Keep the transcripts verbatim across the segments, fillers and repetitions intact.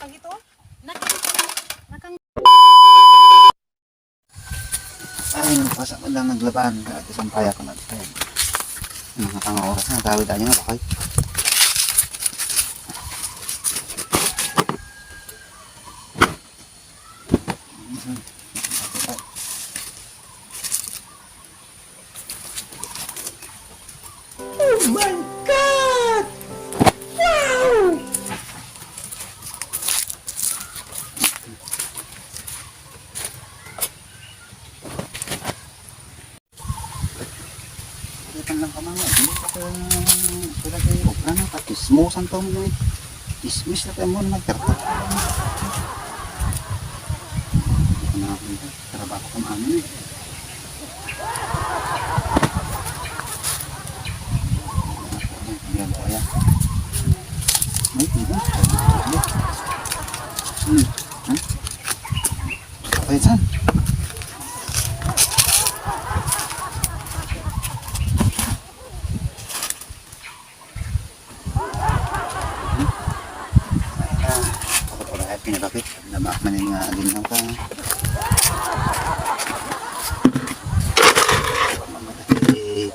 Ito? Nakang-, nakang- Ay, nagpasa man lang naglaba. Dati sampayak ko na. Ay, mga pangaoras na. Tawid aja nga, bakay. Oh my God! Wow! Kita lang ka, mga, hindi ka pa, wala kayo, obra na, patismosan to mo, eh. Dismiss na tayo mo, nagkarta. Ano, trabaho ko, ano, eh. Yan, kaya. Ay, hindi. Hmm. Hmm? Ay, saan? Ah, pinakapit. Namak man yung, ah, agin lang ka. Eh,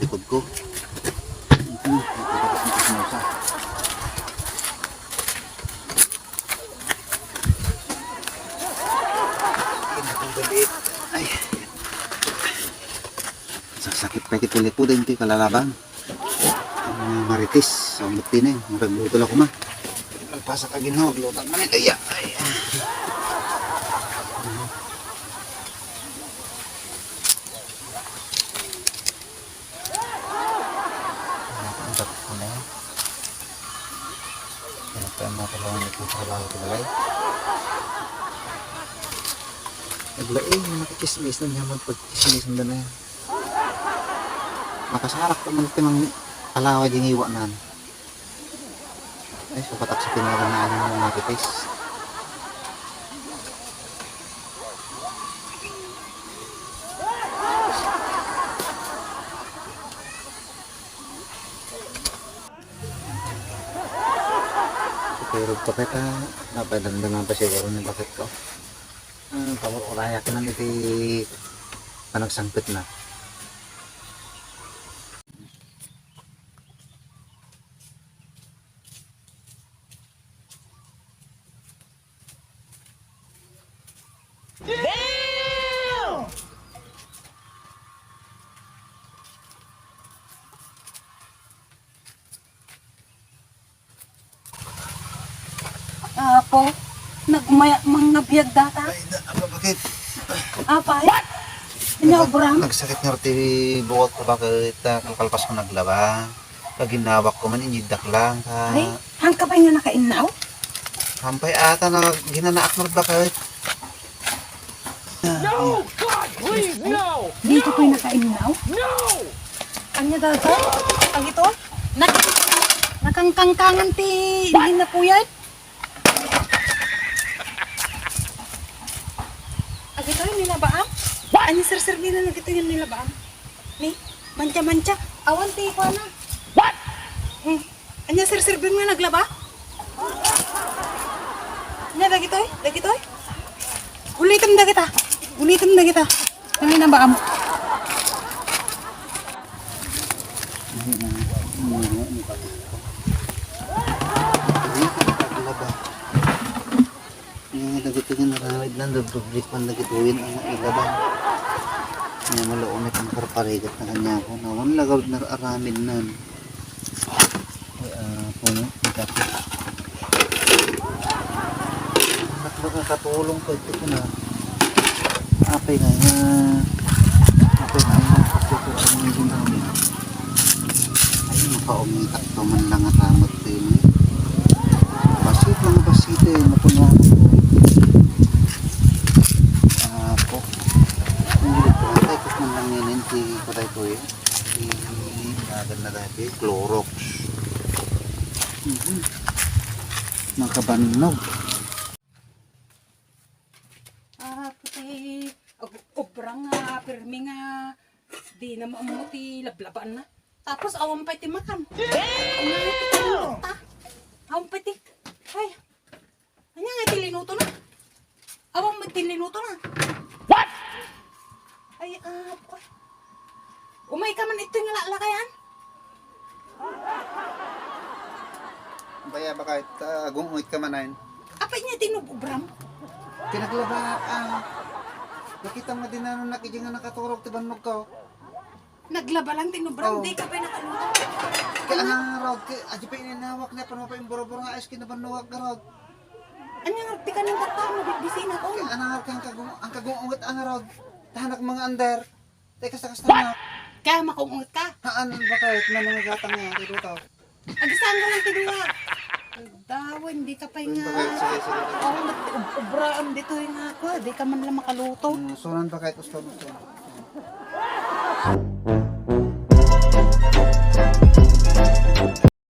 likod ko. Ito, ito, ito, ito, ito. Ay. Sasakit pa kiti lipod, hindi kalalaban. Ang marites, ang buti na yun. Magluto lang kuma. Nagpasak ka ginawa, luto man ito, iya. Ay. Ang dapit ko na yun. Kaya pa yung mga tulungan ito, trabaho ko balay. Naglaing, makikismis na niya, magpagkismis na na yan. Makasarak ko man timang alawa di ngiwa nan. Ay, sukat ak sa tinagan na ano ng marites. Pero pa kita, napadandanan pa siguro ni bakit ko. Ah, pag-urayak na iti panagsangpet na. Apo, nagmaya-, mangngabiyag data. Ay, na, ano, bakit? Apay? Anya, Obra? Nagsakit nga ti buot ko, bakit, ah, kalkalpas ko naglaba. Pag ginawak ko man, inyiddak lang, ha. Ay, hangka pay nga nakainnaw? Hampay ata na ginanaak nga bakit. No! God, please, no! Dito pay nakainnaw? No! Anya daga? Agito? Nak-, nakangkangkangan ti inapuyat? Agito yung nilabaam? Anya serserbi na nagito yung nilabaam? Ni, mancha-mancha. Awan ti kuana. What? Hmm. Anya serserbi nga naglaba? Anya dagitoy? Dagitoy? Ulitem dagita. Ulitem dagita. Yung nilabaam. Nga dagiti nga nararamid nan, dagduglit man dagitoyen a nailaban. Nga malaunit ang parparigat na kaniako, nawan lagaw nga aramid nan. Ay, ah, puno, ang dati. Anak, baka katulong ko ito ko na. Apay nga, nga. Apay nga, nga. Ito ko ang ginamit. Ay, makaungitak to man lang at amat din. Basit lang, basit eh. Mapuno ako. Apo. Ang gilid ko, ang tayo man lang yan, hindi ko tayo ko eh. Hindi, hindi, hindi, hindi, hindi, Clorox. Mhm. Makabannog. Ah, pati, ag-, obra nga, pirmi nga, di na maammo ti lablabaan na. Tapos, awan pay ti makan. Damn! Awan pay ti, ay, Minuto na. Awan met ti minuto na. What? Ay, ah, umay ka man ito nga lalakian? Baya, bakit? Ah, gungungit ka man, ay. Apay niya tinububram? Kinaglaba, ah. Nakita mo din ano, nakidya nga nakaturog ti bannog ko. Naglaba lang tinubram, Oh. Di ka pa nakaluto. Kaya nga, Rod, kaya, adi pa ininawak na, paano pa yung burubura, ayos kinabannuwag ka, Rod. Anya nga, di ka nang gata, mabibisi na ko. Kaya nga, ang kagung-, ang kagungungat, ang Rod. Tahanak mga under. Teka, sa kasta na. Kaya makungungat ka? Haan, bakit? Manungagatang niya, kay Ruto. Agisang ka lang, tiduwa. Dawa, hindi ka pa nga. Sige, sige, sige. Oh, ub-, ubraan dito yung ako. Di ka man lang makaluto. Hmm, sunan bakit? Gusto mo sunan?